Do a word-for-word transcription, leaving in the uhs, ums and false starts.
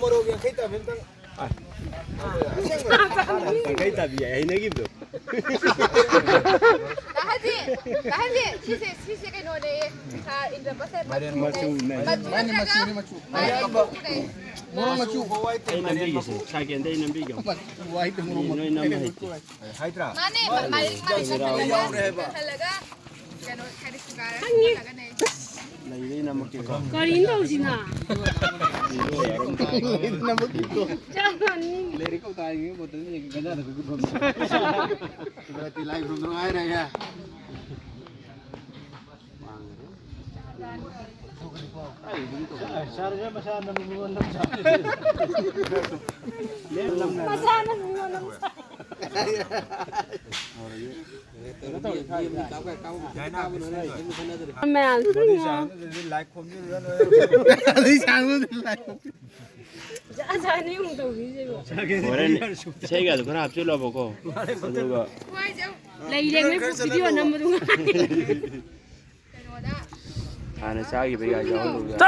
ꯃꯣꯔꯣꯛ ꯌꯥꯡꯈꯩ ꯇꯥꯕꯤ ꯑꯝꯇꯪ꯫ ꯌꯥꯡꯈꯩ ꯇꯥꯕꯤ ꯌꯥꯏ ꯍꯩꯅꯈꯤꯕꯗꯣ꯫ ꯇꯥꯍꯟꯁꯤ, ꯇꯥꯍꯟꯁꯤ꯫ ꯁꯤꯁꯦ, ꯁꯤꯁꯦ ꯀꯩꯅꯣꯅꯦ꯫ ꯁꯥꯔ ꯏꯟꯗ꯭ꯔ ꯄꯁꯦ ꯃꯥꯏꯔꯦꯟ ꯃꯆꯨ, ꯃꯆꯨ ꯃꯥꯏꯔꯦꯟ ꯅꯠꯇ꯭ꯔꯒ ꯃꯆꯨꯅꯦ, ꯃꯆꯨ꯫ ꯃꯥꯏꯔꯦꯟ ꯃꯆꯨ꯫ ꯃꯣꯔꯣꯛ ꯃꯆꯨ꯫ ꯑꯩ ꯅꯝꯕꯤꯒꯦꯁꯦ, ꯁꯥꯔ ꯀꯦꯟꯗ ꯑꯩ ꯅꯝꯕꯤꯒꯦ꯫ ꯃꯆꯨ ꯍꯥꯏꯗꯤ ꯃꯣꯔꯣꯛ ꯅꯣꯏ ꯃꯆꯨ꯫ ꯅꯝꯕ ꯍꯩꯇꯦ꯫ ꯍꯥꯏꯗ꯭ꯔꯥ? ꯃꯥꯅꯦ, ꯃꯥꯏꯔꯦꯟ, ꯃꯥꯏꯔꯦꯟ ꯌꯥꯎꯔꯦ ꯍꯥꯏꯕ꯫ ꯀꯟꯍꯜꯂꯒ ꯀꯩꯅꯣ ꯍꯥꯏꯗꯤ ꯁꯨꯒꯥꯏꯔ ꯈꯪꯉꯦ꯫ ꯂꯩꯕꯩ ꯅꯝꯃꯛꯀꯦꯀꯣ꯫ ꯀꯔꯤꯅꯣ ꯇꯧꯔꯤꯁꯤꯅ? ꯅꯝꯃꯛꯀꯦꯀꯣ꯫ ꯆꯞ ꯃꯥꯟꯅꯩ꯫ ꯂꯥꯏꯔꯤꯛ ꯀꯧꯇꯥꯒꯤ ꯕꯣꯇꯜ ꯌꯦꯡꯉꯤ ꯒꯟꯖꯥꯗ ꯈꯨꯠ ꯈꯨꯝꯕ꯫ ꯂꯥꯏ ꯈꯨꯔꯨꯝꯗ꯭ꯔꯣ ꯍꯥꯏꯔꯒ꯫ ꯁꯥꯔꯁꯦ ꯃꯁꯥꯅ ꯃꯤꯉꯣꯟꯗ ꯃꯁꯥꯅ ꯃꯤꯉꯣꯟꯗ ꯃꯁꯥ꯫ ꯃꯌꯥꯝ ꯂꯥꯏ ꯈꯣꯝꯖꯤꯜꯂꯨꯔ ꯂꯣꯏꯔꯦ꯫ ꯑꯗꯩ ꯁꯥꯡꯕꯗꯨꯗꯤ ꯂꯥꯏ ꯈꯣꯝ-꯫ ꯖꯥꯠ ꯖꯥꯠꯅꯤ ꯑꯃꯨꯛ ꯇꯧꯕꯤꯔꯤꯁꯦ꯫ ꯍꯣꯔꯦꯟ ꯏꯁꯩꯒꯗꯣ ꯈꯔ ꯍꯥꯞꯆꯤꯜꯂꯣꯕꯀꯣ꯫ ꯑꯗꯨꯒ ꯂꯩꯔꯦ ꯃꯣꯏ ꯚꯤꯗꯤꯑꯣ ꯅꯝꯕꯗꯨ ꯉꯥꯏ꯫ ꯍꯥꯟꯅ ꯆꯥꯈꯤꯕ ꯌꯥ ꯌꯥꯎꯍꯜꯂꯨꯒꯦ꯫